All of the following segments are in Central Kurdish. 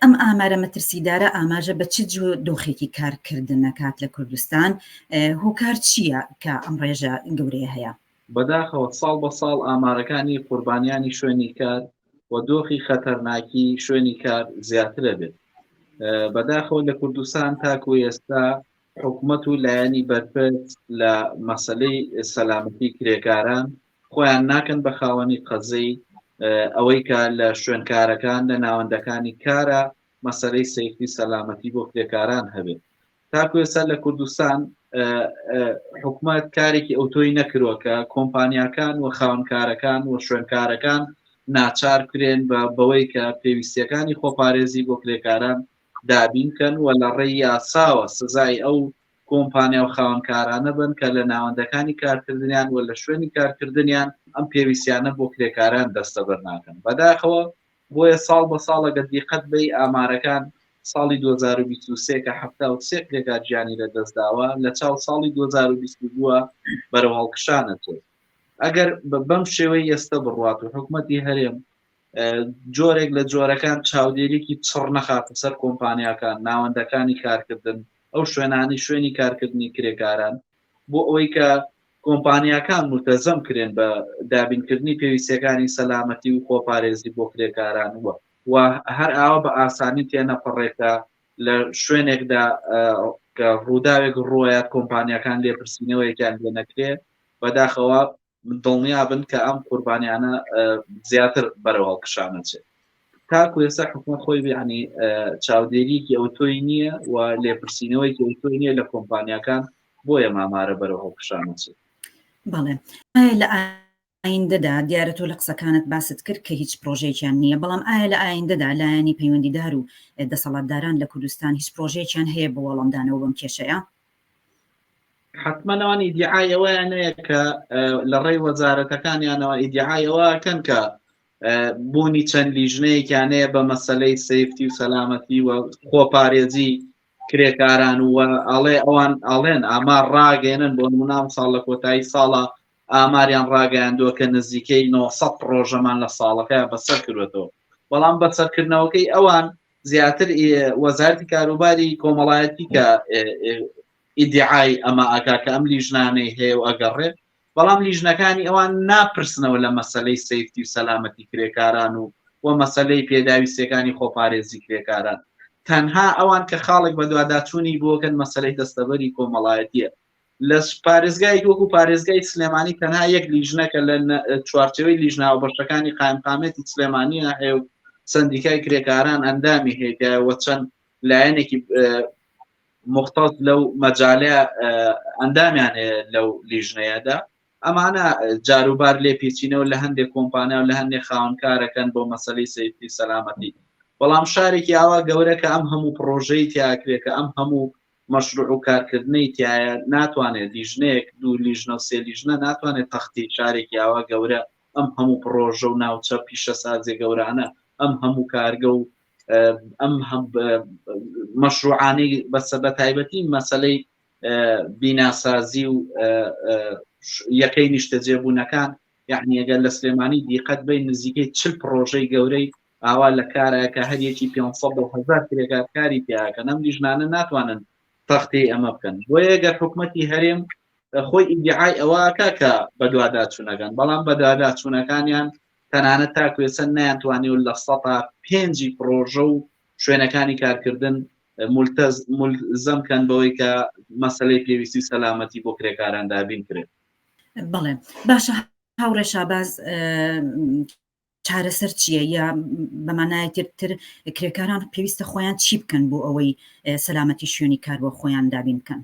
ئەم ئامارە مەترسیدارە ئاماژە بە چ دۆخێکی کارکردن ئەکات لە کوردستان؟ هۆکار چییە کە ئەم ڕێژە گەورەیە هەیە؟ بەداخەوە ساڵ بە ساڵ ئامارەکانی قوربانیانی شوێنی کار و دۆخی خەتەرناکی شوێنی کار زیاترە بێت. بەداخەوە لە کوردستان تاکو ئێستا حکومەت و لایەنی بەرپرس لە مەسەلەی سەلامەتی کرێکاران خۆیان ناکەن بە خاوەنی قەزەی ئەوەی کە لە شوێنکارەکان لە ناوەندەکانی کارە مەسەلەی سەیفتی سەلامەتی بۆ کرێکاران هەبێت تاکو ئێستا لە کوردستان حکومەت کارێکی ئەوتۆی نەکردووە کە کۆمپانیاکان و خاوەنکارەکان و شوێنکارەکان ناچار کرێن بە بەوەی کە پێویستیەکانی خۆپارێزی بۆ کرێکاران دابین کەن و لە ڕێی یاساوە سزای ئەو کۆمپانیا و خاوەنکارانە بن کە لە ناوەندەکانی کارکردنیان و لە شوێنی کارکردنیان ئەم پێویستیانە بۆ کرێکاران دەستەبەر ناکەن. بەداخەوە بۆیە ساڵ بە ساڵ ئەگەر دیقەت بەی ئامارەکان ساڵی 2023 کە 73 کرێکار گیانی لەدەستداوە لە چاو ساڵی 2022 بەرەو هەڵکشانە چێت. ئەگەر بەم شێوەی ئێستە بڕوات و حکومەتی هەرێم جۆرێک لە جۆرەکان چاودێریکی چڕ نەخاتە سەر کۆمپانیاکان، ناوەندەکانی کارکردن، ئەو شوێنانەی شوێنی کارکردنی کرێکاران، بۆ ئەوەی کە کۆمپانیاکان ملتەزەم کرێن بە دابینکردنی پێویستیەکانی سەلامەتی و خۆپارێزی بۆ کرێکاران و و هەر ئاوا بە ئاسانی تێنەپەڕێ کە لە شوێنێکدا کە ڕووداوێک ڕووەیات کۆمپانیاکان لێپرسینەوەیەکیان لێ نەکرێ بەداخەوە دڵنیا بن کە ئەم قوربانیانە زیاتر بەرەو هەڵکشانە چێت تاکو ئێستا حکومەت خۆی بیانی چاودێریکی ئەوتۆی نییە و لێپرسینەوەیکی ئەوتۆی نییە لە کۆمپانیاکان بۆیە مامارە بەرەو هەڵکشانە چێت. بەڵێ لە ئایندەدا دیارە تۆ لە قسەکانت باست کرد کە هیچ پرۆژەیەکیان نییە بەڵام ئایا لە ئایندەدا لایەنی پەیوەندیدار و دەسەڵاتداران لە کوردستان هیچ پرۆژەیەکیان هەیە بۆ وەڵامدانەوە بەم کێشەیە؟ حتمما ئەوان ئیدیعای ئەوەیان هەیە کە لە ڕێی وەزارەتەکانیانەوە ئیدیعای ئەوە کەن کە بوونی چەند لیژنەیەکیان هەیە بە مەسەلەی سەیفتی و سەلامەتی و خۆپارێزی کرێکاران و ئەڵێ ئەوان ئەڵێن ئامار ڕاگەێنن بۆ نمونام ساڵ لە کۆتایی ساڵە ئاماریان ڕاگەیاندووە کە نزیکەی 900 پرۆژەمان لە ساڵەکە بەسەر کردوێتەوە بەڵام بەسەرکردنەوەکەی ئەوان زیاتر وەزارتی کاروباری کۆمەڵایەتی کە ئیدعای ئەمە ئەکا کە ئەم لیژنانەی هەیە و ئەگەڕێ بەڵام لیژنەکانی ئەوان ناپرسنەوە لە مەسلەی سەیفتی و سەلامەتی کرێکاران و و مەسلەی پێداویستەکانی خۆپارێزی کرێکاران تەنها ئەوان کە خاڵێک بەدواداچوونی بۆکەن مەسلەی دەستەبەری کۆمەڵایەتیە لە پارێزگایەکی وەکو پارێزگای سلێمانی تەنها یەک لیژنە کە لە چوارچێوەی لیژنە هاوبەشەکانی قایمقامێتی سلێمانی هەیە و سندیکای کرێکاران ئەندامی هەیە و چەند لایەنێکی مختص لەو مەجالە ئەندامیان هەیە لەو لیژنەیەدا ئەمانە جاروبار لێپێچینەوە لە هەندێک کۆمپانیا و لە هەندێک خاوەنکارەکەن بۆ مەسەلەی سەیفتی سەلامەتی بەڵام شارێکی ئاوا گەورە کە ئەم هەموو پڕۆژەی تیاکرێ کە ئەم هەموو مەشروع و کارکردنەی تایە ناتوانێت لیژنەیەک دوو لیژنە و سێ لیژنە ناتوانێت تەختی شارێکی ئاوا گەورە ئەم هەموو پڕۆژە و ناوچە پیشەسازیە گەورانە ئەم هەموو کارگە و ئەم مەشروعانەی بەسە بە تایبەتی مەسلەی بیناسازی و یەکەی نیشتەجێبوونەکان یعنی ئەگەر لە سلێمانی دیقەت بین نزیکەی چل پڕۆژەی گەورەی ئاوا لە کارە کە هەریەکی 500 بۆ 1000 کرێکار کاری تیاکەن ئەم لیژنانە ناتوانن تەختی ئەمە بکەن بۆیە گەر حکومەتی هەرێم خۆی ئیدعای ئەوەکە کە بەدواداچوونەکەن بەڵام بەدواداچوونەکانیان تەنانەت تاکو ئێستا نەیانتوانی و لە سەتا پێنجی پڕۆژە و شوێنەکانی کارکردن ملزەم کەن بەوەی کە مەسلەی پێویستی سەلامەتی بۆ کرێکاران دابین کرێت. بەڵێ باشە هاوڕێ شاباز چارەسەر چییە یا بەمانایەکی تر کرێکاران پێویستە خۆیان چی بکەن بۆ ئەوەی سەلامەتی شوێنی کار بۆ خۆیان دابین بکەن؟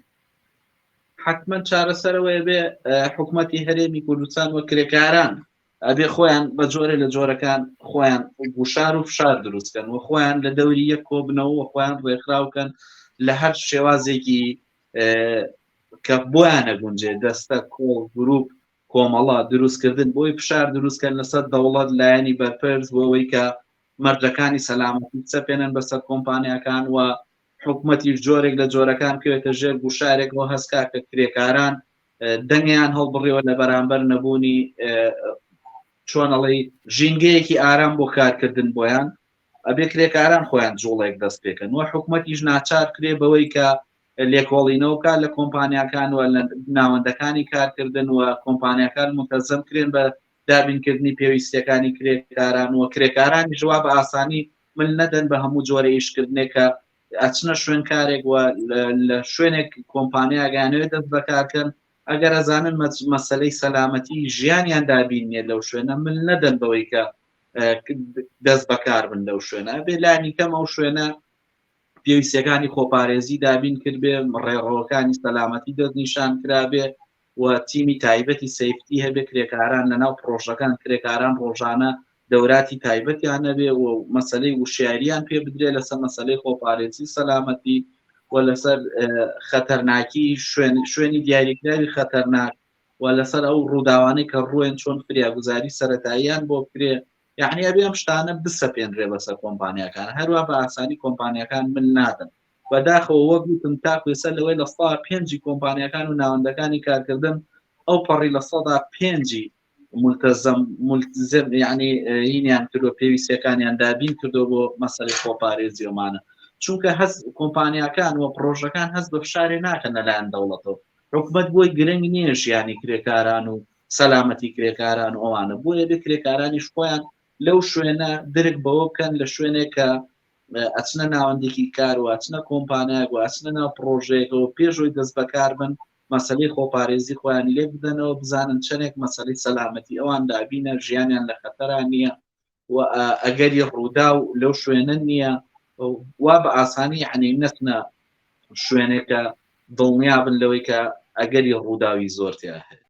حتمما چارەسەرەوەی بێ حکوومەتی هەرێمی کوردستان و کرێکاران ئەبێ خۆیان بە جۆرێ لە جۆرەکان خۆیان گوشار و فشار دروستکەن و خۆیان لە دەوری یەک کۆبنەوە و خۆیان ڕێکخراوکەن لە هەر شێوازێکی کە بۆیان نەگونجێ دەستە کۆڵ گروپ کۆمەڵە دروستکردن بۆی فشار دروستکەن لەسەر دەوڵەت لایەنی بەرپرس بۆ ئەوەی کە مەرجەکانی سەلامەتی بچەپێنن بەسەر کۆمپانیاکان و حکومەتیش جۆرێک لە جۆرەکان بکەوێتە ژێر گوشارێک بۆ هەستکا کە کرێکاران دەنگیان هەڵبڕیوە لە بەرامبەر نەبوونی چۆنەڵی ژینگەیەکی ئارام بۆ کارکردن بۆیان. ئەبێ کرێکاران خۆیان جوڵێک دەست پێکەن و حکومەتیش ناچار کرێ بەوەی کە لێکۆڵینەوە بکات لە کۆمپانیاکان و لە ناوەندەکانی کارکردن و کۆمپانیاکان متەزم کرێن بە دابینکردنی پێویستیەکانی کرێکاران و کرێکارانی ژوا بە ئاسانی مل نەدەن بە هەموو جۆرە ئیشکردنێک کە ئەچنە شوێن کارێک و لە شوێنێک کۆمپانیاگانەوێت دەست بەکارکەن ئەگەر ئەزانن مەسلەی سەلامەتی ژیانیان دابین نیە لەو شوێنە مل نەدەن بەوەی کە دەست بەکار بن لەو شوێنە بێ لانی کەم ئەو شوێنە پێویستیەکانی خۆپارێزی دابین کردبێ ڕێڕەوەکانی سەلامەتی دەستنیشان کرابێ و تیمی تایبەتی سەیفتی هەبێ کرێکاران لەناو پرۆژەکان کرێکاران ڕۆژانە دەوراتی تایبەتیان نەبێ و مەسلەی وشیاریان پێ بدرێ لەسەر مەسلەی خۆپارێزی سەلامەتی و لەسەر خەتەرناکی شوێن شوێنی دیاریکراوی خەتەرناک و لەسەر ئەو ڕووداوانەی کە ڕوێن چۆن فریاگوزاری سەتاییان بۆ بکرێ یعنی ئەبێ ئەم شتانە بسەپێنرێ بەسەر کۆمپانیاکان هەروە بە ئاسانی کۆمپانیاکان مل نادەن بەداخەوە وەک وتم تاکو ئێستا لەوەی لە سا پێنجی کۆمپانیاکان و ناوەندەکانی کارکردن ئەو پەڕی لە سەدا پێنجی ملتزم ملتزم یعنی هینیان کردو پێویستیەکانیان دابین کردو بۆ مەسەلەی خۆپارێزی ئەمانە چونکە هەست کۆمپانیاکان و پرۆژەکان هەست بە فشارێ ناکەن لەلایەن دەوڵەتەوە حکومت بۆی گرنگ نییە ژیانی کرێکاران و سەلامەتی کرێکاران و ئەوانە بۆیە بێ کرێکارانیش خۆیان لەو شوێنە درک بەوە بکەن لە شوێنێک کە ئەچنە ناوەندێکی کار و ئەچنە کۆمپانیایەک و ئەچنە ناو پرۆژەیەکەوە پێشەوەی دەست بەکار بن مەسەلەی خۆپارێزی خۆیان لێک بدەنەوە بزانن چەندێک مەسەلەی سەلامەتی ئەوان دابینە ژیانیان لە خەتەرا نییە و ئەگەری ڕوودا و لەو شوێنە نییە وا بە ئاسانی یعنی نەچنە شوێنێکە دڵنیا بن لەوەی کە ئەگەری ڕووداوی زۆر تیا هەیە.